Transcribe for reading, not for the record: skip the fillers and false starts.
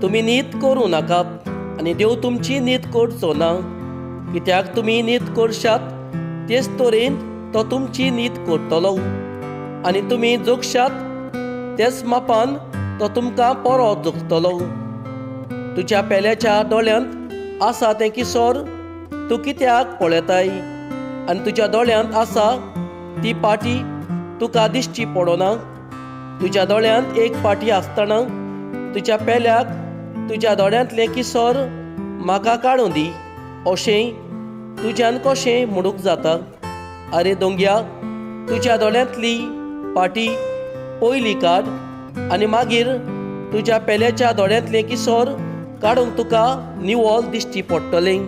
तुमी नीत करूं नाकात आनी देव तुमची नीत करचो ना. कित्याक तुमी नीत करशात तेच तरेन तो तुमची नीत करतलो, आनी तुमी जोगशात तेच मापान तो तुमकां परत जोगतलो. तुज्या पेल्याच्या दोळ्यांत आसा तें किसोर तूं कित्याक पळयताय, आनी तुज्या दोळ्यांत आसा ती पाटी तुका दिसची पडना? तुज्या दोळ्यांत एक पाटी आसतना तुज्या पेल्याक तुज्या दोळ्यांतलें किसोर म्हाका काडूं दी अशें तुज्यान कशें म्हणूंक जाता? आरे दोंग्या, तुज्या दोळ्यांतली पाटी पयली काड आनी मागीर तुज्या पेल्याच्या दोळ्यांतलें किसोर काडूंक तुका निवळ दिश्टी पडटलें.